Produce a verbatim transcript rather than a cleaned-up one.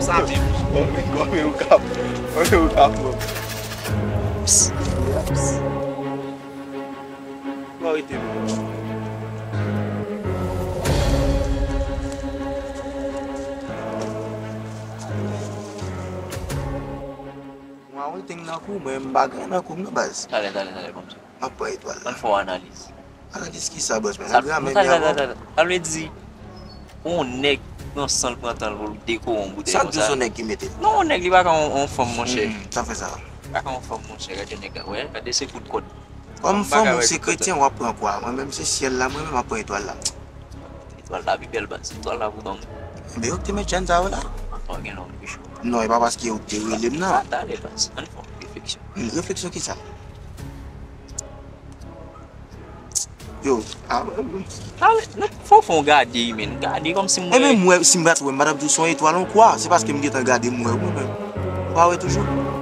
Sa menm. Kòman, kòman ou ka, kòman ou ka pran? Psst. Psst. Bon, rete menm. Mwen, mwen te nan kou, mwen, m pa gen nan kou m nan baz. Talè, talè, talè, kòmsi. M ap pran etwal la. Ann fè yon analiz. Analiz kisa, bòs? Men sa, granmè talè, talè, talè. Sa vle di, yon nèg pran san l, pran tan l pou l dekore yon boutèy konsa. Sa k di w se yon nèg ki mete l? Non, yon nèg li pa ka yon, yon fanm, monchè. Hmm, sa fè sa. Li pa ka yon fanm, monchè. Gade nèg la, wè, gade se kout kòd. Kòm fanm ou se kretyen, w ap pran kwa? Mwen menm se syèl la, mwen menm m ap pran etwal la. Etwal la pi bèl, baz. Etwal la pou tande. Enben, yo k te met jèn sa yo la. Ann gen lòt kesyon. Non, e pa paske yo k te rele m nan. Sa talè, baz. Ann fè yon refleksyon. Hmm, refleksyon kisa? Yo, a, talè, fò, fò w gade, men. Gade kòmsi m wè. Enben, m wè, si m pa t wè, m pa t ap di w se yon etwal, yon kwa. Se paske m gentan gade, m wè, wi, men. Ou pa wè toujou?